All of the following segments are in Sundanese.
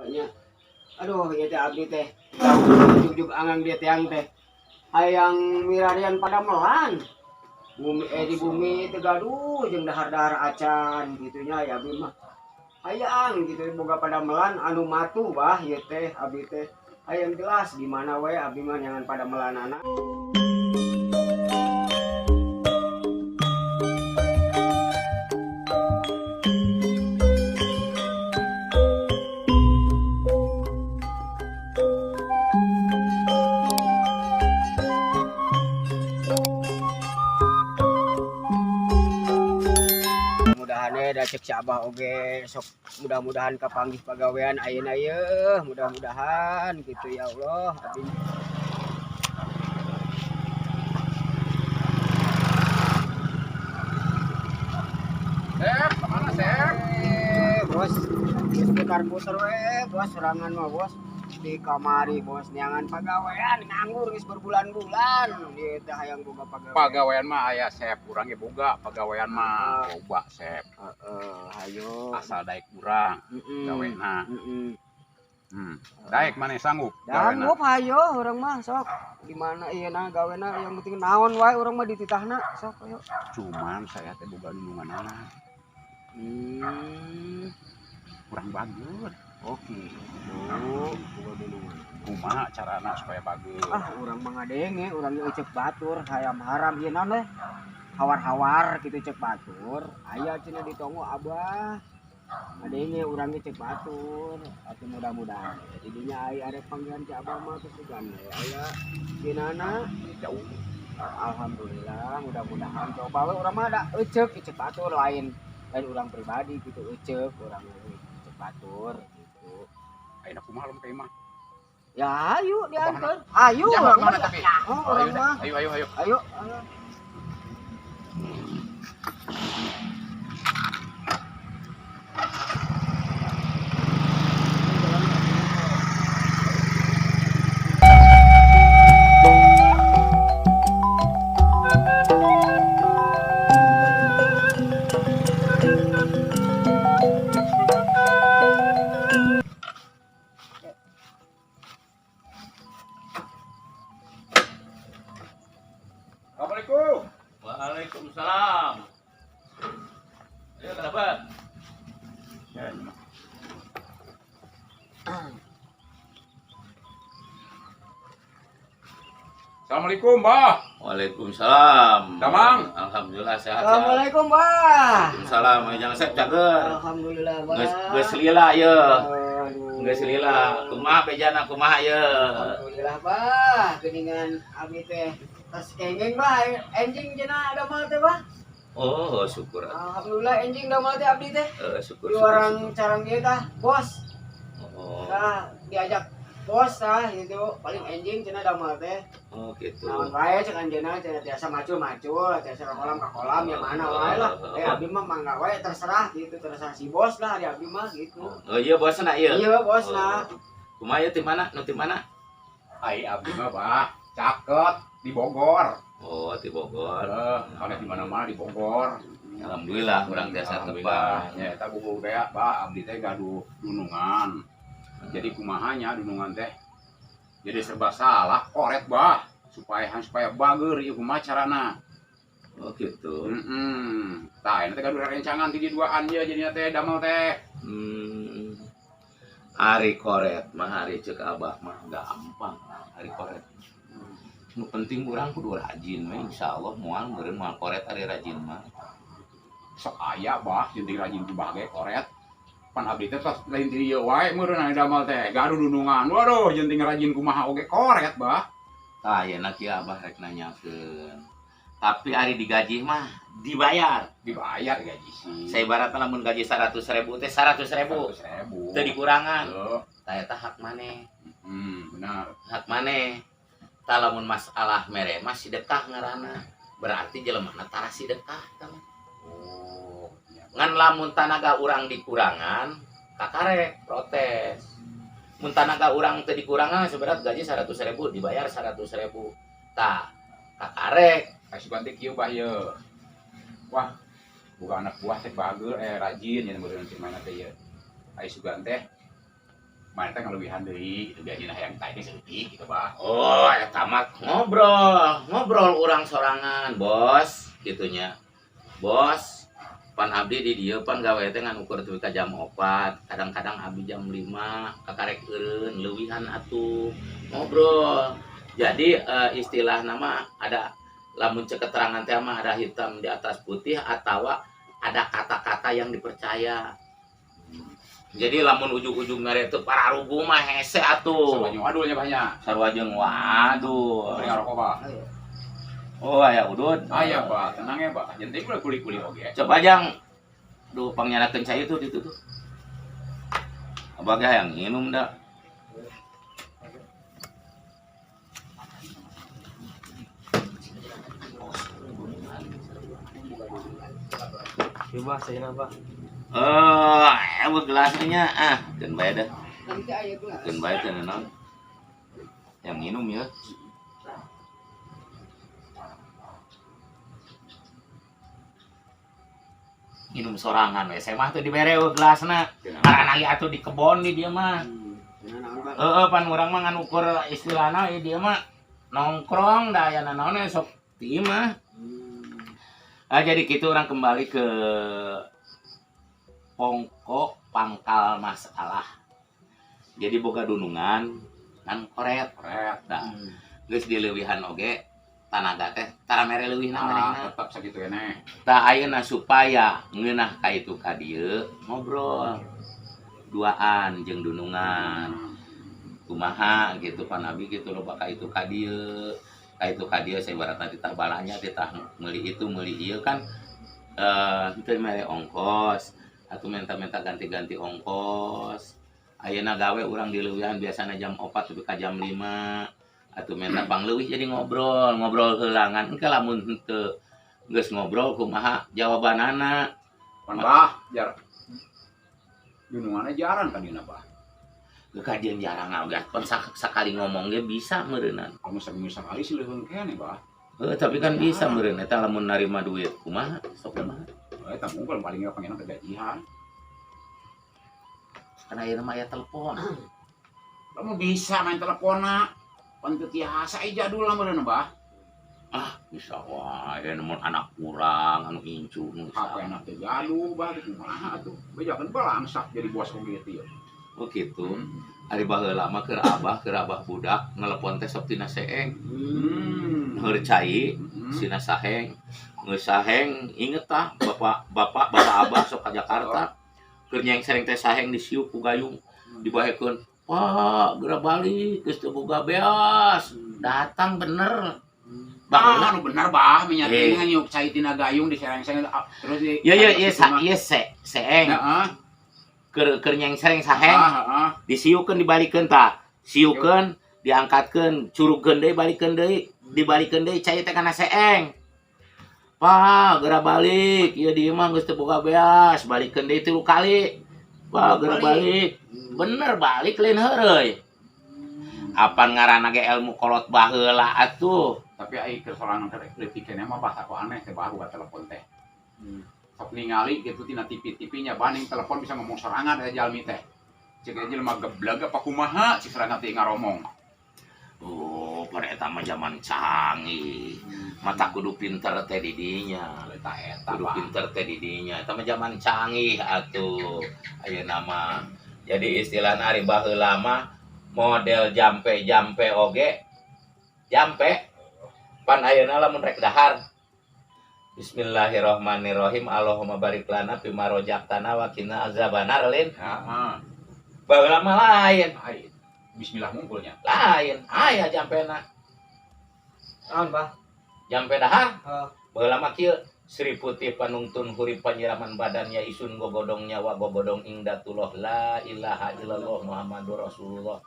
Banyak. Aduh, ieu teh abdi teh. Jugjug angang dia tiang teh. Hayang mirarian padamelan. Bumi di bumi teu gaduh jeung dahar-dahar acan gitu nya ya abdi mah. Hayang gitu boga padamelan anu matuh bah ieu teh abdi teh. Hayang jelas di mana we abdi mah nyangan padamelanana. Cek si Abah oge sok mudah-mudahan kapanggih pagawean ayeuna yeuh, mudah-mudahan gitu ya Allah. Abdi Sep, kemana Sep? Bos, geus putar-putar we, bos sorangan mah bos. Di kamari bos neangan pagawean nganggur geus berbulan-bulan. Ieu teh hayang boga pagawean. Pagawean mah aya Sep, urang ge boga pagawean mah. Loba Sep. Heeh, hayo. Asal daek urang gawena. Daek maneh sanggup gawena. Sanggup hayo urang mah sok. Di mana ieu na gawena yang penting naon wae urang mah dititahna sok ayo. Cuman saya teh boga nulunganana. Kurang bagus. Oke, boga nulungan. Kumaha carana supaya bagus? Ah, urang mah ngadenge, urang ieu ceuk batur, hayam haram ieu naon teh? Hawar-hawar kitu ceuk batur. Aya cenah ditonggo abah. Ngadenge urang ge ceuk batur. Atuh mudah-mudahan. Jadinya aya arek panggilan ti abah mah geus sugan we. Aya cenana jauh. Alhamdulillah, mudah-mudahan coba we urang mah da euceuk ceuk batur lain lain urang pribadi gitu euceuk urang ceuk batur gitu. Ayeuna kumaha lem ka imah? Ya ayo diantar. Ayo Ya, urang kemana mah. tapi? Nyaho urang mah. Ayo ayo ayo. Ayo. Assalamualaikum. Waalaikumsalam. Ayo kenapa? Ya, ini mah. Assalamualaikum, Bah. Waalaikumsalam. Damang. Alhamdulillah sehat. Assalamualaikum, Bah. Waalaikumsalam. Jangan sep cager. Alhamdulillah, Bah. Geus lila ye. Aduh. Geus lila. Kumaha bejana kumaha ye. Alhamdulillah, Bah. Geuningan abdi teh tas kengeng, Bah. Enjing cenah damel teh, Bah. Oh, syukur. Alhamdulillah enjing damel teh abdi teh. Syukur. Di orang carang ieu tah, bos. Oh. Tah diajak bos tah gitu, paling enjing cenah damel teh. Oh, gitu. Naon wae cek anjeunna cenah tiasa macul-macul, tiasa ka kolam ka kolam ya mana wae lah. Abdi mah mangga wae terserah gitu, terserah si bos lah di abdi mah gitu. Oh, iya bosna ieu. Iya bosna. Kumaha ieu ti mana? Nu ti mana? Ai abdi mah, Bah, caket di Bogor. Oh, di Bogor. Karena di mana-mana di Bogor. Alhamdulillah urang tiasa Alhamdulillah. tepang. Ya, eta buku teh, Bah, abdi teh gaduh dunungan. Jadi kumahanya dunungan teh. Jadi serba salah koret, Bah. Supaya supaya bager ieu kumaha carana. Oh, gitu. Tah, ini teh gaduh rencangan ti duaan ye jadinya teh damel teh. Ari koret mah ari ceuk abah mah gampang ari koret. Nu penting urang kudu rajin we insyaallah moal meureun moal koret ari rajin mah. Sok aya bah jeung rajin ku bah ge koret. Pan abdi teh tos lain ti ieu wae meureun anu damel teh gaduh dunungan. Waduh jeung rajin kumaha oge koret bah. Tah ayeuna kieu abah rek nanyakeun. Tapi ari digaji mah dibayar. Dibayar gaji sih. Saibaratna lamun gaji 100.000 teh 100.000. 100.000. Teu dikurangan. Heuh. Tah eta hak maneh. Benar. Hak maneh. Tah lamun masalah mere mah sedekah ngaranna. Berarti jelemana tara sedekah tah mah. Oh, iya. Ngan lamun tanaga urang dikurangan, kakarek protes. Mun tanaga urang teu dikurangan seberat gaji 100.000 dibayar 100.000. Tah, kakarek. Asupan teh kieu bah ye. Wah, buka anak buah teh bager rajin nya meureun si mana teh ye. Ai sugan teh Mana teh ngaleuwihan deui gitu gajina hayang teh saeutik gitu bah. Oh, eta mah ngobrol, ngobrol urang sorangan, bos, gitunya. Bos, pan abdi di dieu pan gawe teh ngan ukur tepi ka jam 4, kadang-kadang abdi jam 5, kakarek eureun leuwihan atuh. Ngobrol. Jadi istilah nama ada lamun cek keterangan teh mah ada hitam di atas putih atau ada kata-kata yang dipercaya. Jadi lamun ujug-ujug ngare teu pararuguh mah hese atuh. Sarua jeung wadulnya banyak. Sarua jeung wadul. Bari ngarokok bah. Oh, aya udud. Aya bah, tenang ya bah. Jenting ulah kuli-kuli oge. Coba jang. Duh, pangnyalakeun cai itu ditu tuh. Abah ge hayang nginum da. Coba saya apa? Eh, oh, gelasnya ah, keun bae dah. Keun bae teh naon. Yang minum ya. Minum sorangan we, saya mah teu dibere we gelasna. Karena lagi atuh di kebon di dia mah. Heeh, pan urang mah ngan ukur istilahna ieu dia mah nongkrong da aya nanaon sok ti mah. Ah, jadi gitu orang kembali ke pongkok pangkal masalah. Jadi boga dunungan ngan koret. Koret. Nah, geus dileuwihan oge tanaga teh tara mere leuwihna manehna. Tetap sakitu keneh. Tah ayeuna supaya ngeunah ka itu ka dieu ngobrol duaan jeung dunungan. Kumaha gitu pan abi gitu loba ka itu ka dieu. Ka itu ka dieu sabaratna titah balanya titah meuli itu meuli ieu kan teu mere ongkos atau minta-minta ganti-ganti ongkos. Ayeuna gawe urang dileuwihan biasana jam 4 tepi ka jam 5 atau minta pangleuwih jadi ngobrol, ngobrol heulangan engke lamun henteu geus ngobrol kumaha jawabanana. Pan bah, jar. Dununganna jarang ka dina bah. Kekajian jarang oge pan sakali ngomong ge bisa meureunnan. Kamu saminggu sakali sih leuweung keneh bah. Heuh, tapi kan bisa meureun eta lamun narima duit kumaha sok kumaha. Eta mungkul paling ge pangenan kegajian. Karena ayeuna mah aya telepon. Lamun bisa main teleponna. Pan teu tiasa jadul lah meureun bah. Ah, bisa wae mun anak kurang anu incu nu HP enak teh gaduh bah kumaha atuh. Bejakeun balangsak jadi bos oge teh. Oh gitu. Ari baheula mah keur abah budak nelepon teh sok tina seeng. Heur cai sina saheng. Geus saheng inget tah bapak abah sok ka Jakarta. Keur nyengseng teh saheng disiuk ku gayung dibahekeun. Pak, geura balik geus teu boga beas. Datang bener. Bah, anu bener bah, minyak ini nyuk cai tina gayung disereng-sereng terus di Ya ya ya ieu seeng. Heeh. Keur nyengseng saheng. Heeh. Disiukeun dibalikeun tah. Siukeun, diangkatkeun, curugkeun deui balikeun deui, dibalikeun deui cai teh kana seeng. Pak, geura balik. Ieu di imah geus teu boga beas, balikeun deui 3 kali. Pak, geura balik. Bener balik lain heureuy. Apan ngaranna ge ilmu kolot baheula atuh. Tapi ai keur sorangan teh leutik keneh mah bah aku aneh teh bah buka telepon teh. Sok ningali gitu tina TV-TV-nya banding telepon bisa ngomong sorangan eta jalmi teh. Cek aja jelema gebleg apa kumaha cik sorangan teh ngaromong. Oh, pada eta mah zaman canggih. Mata kudu pinter teh di dinya. Eta eta Kudu pinter teh di dinya. Eta mah zaman canggih atuh. Ayeuna mah. Jadi istilahna ari baheula mah model jampe-jampe oge. Jampe pan ayeuna lamun rek dahar. Bismillahirrahmanirrahim. Allahumma barik lana fima rozaqtana wa qina azabannar lin. Heeh. Baheula mah lain. Lain. Bismillah mungkulnya. Lain. Aya jampena. Naon, Bah? Jampe dahar. Heeh. Baheula mah kieu Sri Putih panungtun hurip panyiraman badannya isun gogodong nyawa gogodong ingdatullah la ilaha illallah Muhammadur Rasulullah.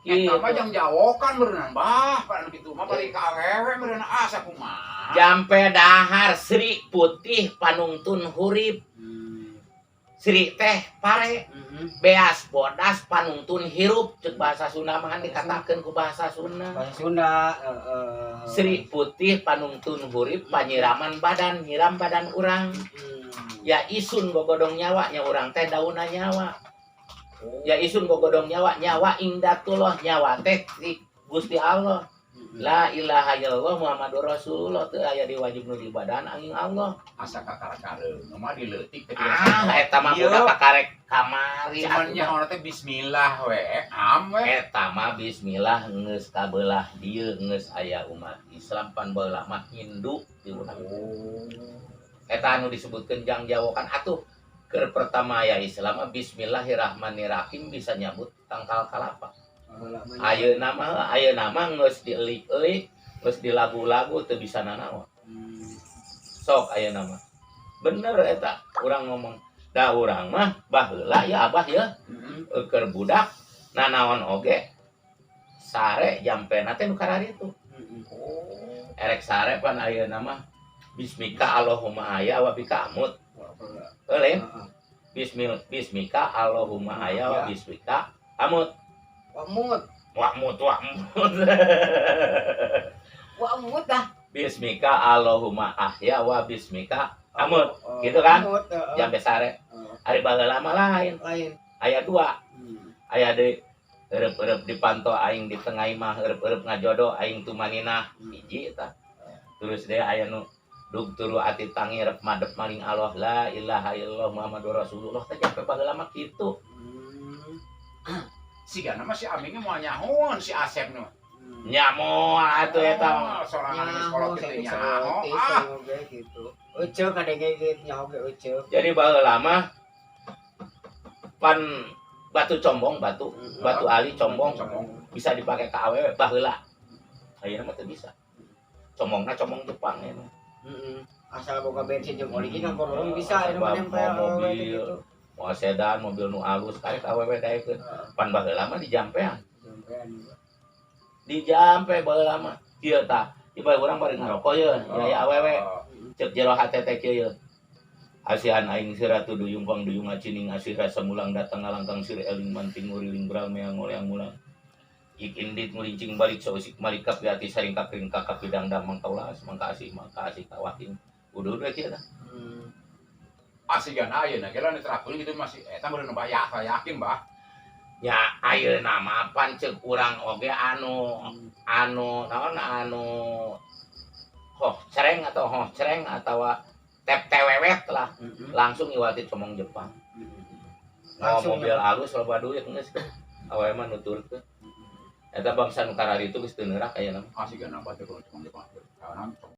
Eta mah jang jawokan meureunnan bah, pan kitu mah balik ka awewe meureunna asa kumaha. Jampe dahar Sri Putih panungtun hurip. Sri teh pare beas bodas panungtun hirup cek bahasa Sunda mah kan dikatakeun ku bahasa Sunda. Bahasa Sunda Sri Putih panungtun hurip panyiraman badan nyiram badan urang. Ya isun gogodong nyawa nya urang teh daunna nyawa. Ya isun gogodong nyawa, nyawa indatullah, nyawa teh ti Gusti Allah. La ilaha illallah Muhammadur Rasulullah, teu aya di wajib nu diibadahan angin Allah. Asa kakara-kara mah dileutik teh. Ah, eta mah Iya. budak kakarek kamari Cuman atuh. Nyaho teh bismillah we, am we. Eta mah bismillah geus kabelah dieu, geus aya umat Islam, pan baheula mah Hindu di urang. Eta anu disebutkeun jang jawokan atuh keur pertama aya Islam mah bismillahirrahmanirrahim bisa nyabut tangkal kalapa. Ayeuna mah, ayeuna mah geus dielik-elik, geus dilagu-lagu, teu bisa nanaon. Sok ayeuna mah. Bener eta urang ngomong. Da urang mah baheula ya, Abah, ya, keur budak nanaon oge sare jampena teh nu kararitu. Erek sare pan ayeuna mah bismika Allahumma ahya wa bika amut. Euleun bismil bismika Allahumma ahya wa bismika amut. Wamut. Wamut, wamut. Wamut dah. Bismika Allahumma ahya wa bismika amut. Oh, Gitu kan? amut, heeh. Jampe sare. Heeh. Ari baheula mah lain. Lain. Aya dua. Aya deui eureub-eureub dipanto aing di tengah imah, eureub-eureub ngajodo aing tumaninah, hiji eta. Terus deui aya nu dug turu ati tangi rep madep maring Allah, la ilaha illallah Muhammadur Rasulullah teh jampe baheula mah kitu. Sigana mah si Amingnya moal nyahoan si Asep nu. Nya moal atuh eta mah. Oh, sorangan geus Nyaho kolot kitu saya nyaho. Ah, oge gitu. Uceu kadenge gitu, nyaho ge uceu. Jadi baheula mah pan batu combong, batu batu ali combong Combong. Bisa dipakai ke awewe baheula. Ayeuna mah teu bisa. Combongna combong Jepang ya mah. Heeh. Asal boga bensin jeung oli ge kan korong bisa anu Sebab nempel mau awewe teh mobil. gitu. Mau sedan, mobil nu alus karek awewe daekeun. Pan baheula mah dijampean. Sampean juga. Dijampe baheula mah. Kieu tah. Ieu bae urang bari ngarokok ye, ya awewe. Cek jero hate teh kieu ye. Asihan aing siratu duyung pang duyung acining asih rasa mulang datang ngalangkang sir eling manting nguriling bral meang ngoleang mulang. Ik indit ngulincing balik sausik malikap di hati saring kakring kakap bidang damang kaulas mangka asih mangka asih kawaking. Udah kieu tah. Ah, sigana ayeuna ge lah diterapkeun gitu masih eta meureun bah yakin bah. Ya ayeuna mah pan ceuk urang oge anu anu naon anu hoh cereng atau hoh cereng atau tep tewewet lah, langsung iwati comong Jepang. Mau Langsung mobil alus, loba duit, geus awewe mah nuturkeun. Eta bangsa nu kararitu geus teu neurak ayeuna mah. Ah, sigana batur cuma Jepang. Karena